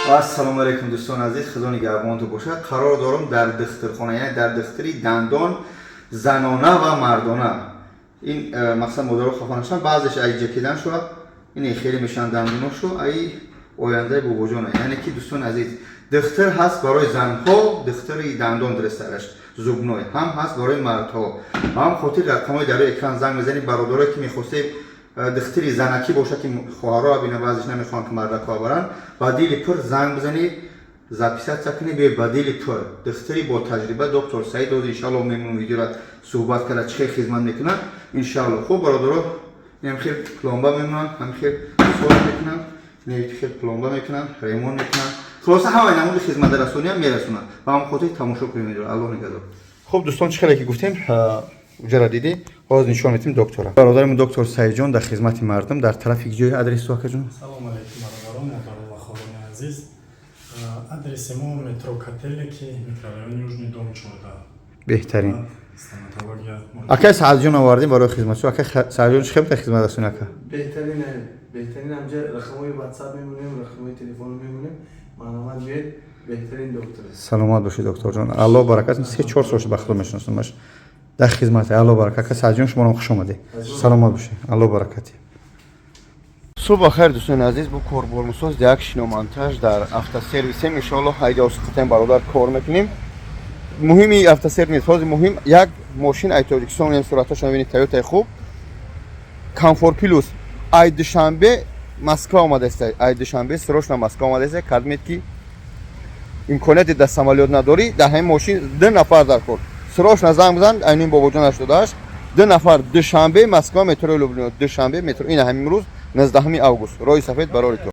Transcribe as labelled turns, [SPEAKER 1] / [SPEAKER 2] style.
[SPEAKER 1] Ассалому алайкум, дӯстони азиз, Худо нигаҳбонтон бошад. Қарор дорам дар духтурхона, яъне дар духтури дандон, занона ва мардона. Ин мақсад модаро хафа нашаванд, баъзеш ай ҷакидан шуад, ин хеле мешаванд дандоношу, ай ояндаи бобоҷона. Яъне ки, дӯстони азиз, духтур ҳаст барои занҳо, духтури дандон дурустараш зубной ҳам ҳаст барои мардҳо. Ба ҳам хотир рақамҳои дар рӯи экран занг мезанед, бародарое ки мехостед духтури занакӣ бошад, ки хоҳаро бина, баъзеш намехоҳанд, ки мардакҳо баранд, ба дили пур занг бизанед, записаться кунед, биёед ба дили пур. Духтури бо таҷриба, доктор Саид оз иншалло мемонам, видеора суҳбат карда, чӣ хел хизмат мекунад иншалло. Хуб, бародаро, инам хел пломба мемонанд, ҳам хел соз мекунанд, ин хел пломба мекунанд, ремонт мекунанд, хулоса, ҳамаи намуди хизматрасониам мерасонанд. Ба ҳам хотир тамошо кунем видеоро. Аллоҳ нигаҳдор. Хуб, дӯстон, чӣ хеле ки гуфтем, уҷара дидӣ, ҳозир нишон медиҳем доктора. Бародарамон доктор Саидҷон дар хизмати мардум. Дар тарафи ҷои адресу, акаҷон?
[SPEAKER 2] Салом алейкум, бародарон, модарон ва хоҳарони азиз. Адреси мо метро Котельники, микрорайон Южный, дом 14.
[SPEAKER 1] Беҳтарин.
[SPEAKER 2] Стоматология.
[SPEAKER 1] Акай Саадҷон овардем барои хизмат. Акай Саадҷон, чӣ хел хизмат расонӣ, ака?
[SPEAKER 3] Беҳтарин, беҳтарин. Ҳамҷа рақамҳои ватсап мемонем, рақамҳои телефон мемонем, марҳамат, биёед, беҳтарин доктор аст.
[SPEAKER 1] Саломат бошед, докторҷон, Аллоҳ баракат. 3-4 сол шуд, ба Худо мешиносамаш, дар хизмате, Аллоҳ баракат. Ака Саадҷон, шуморо хуш омадед, саломат бошед, Аллоҳ баракати. Субҳ бахайр, дӯстони азиз. Бу корбормусоз як шиномонтаж дар автосервисем. Иншоалло, ҳайдиосқитем, бародар, кор мекунем. Муҳими автосервис ҳозир муҳим як мошин ай Тоҷикистон, ин суратҳошон бибинед, Тойотаи хуб, Комфорт Плюс, ай Душанбе Москва омадааст, ай Душанбе срочно Москва омадааст. Кардмед ки имконияти дар самолёт надорӣ, дар ҳамин мошин ду нафар дар кор, срочно занг бизан. Айнин бобоҷон 88, ду нафар, Душанбе Москва, метрои Люблино, Душанбе метро, ин ҳамин рӯз, 19 август, роҳи сафед барори то.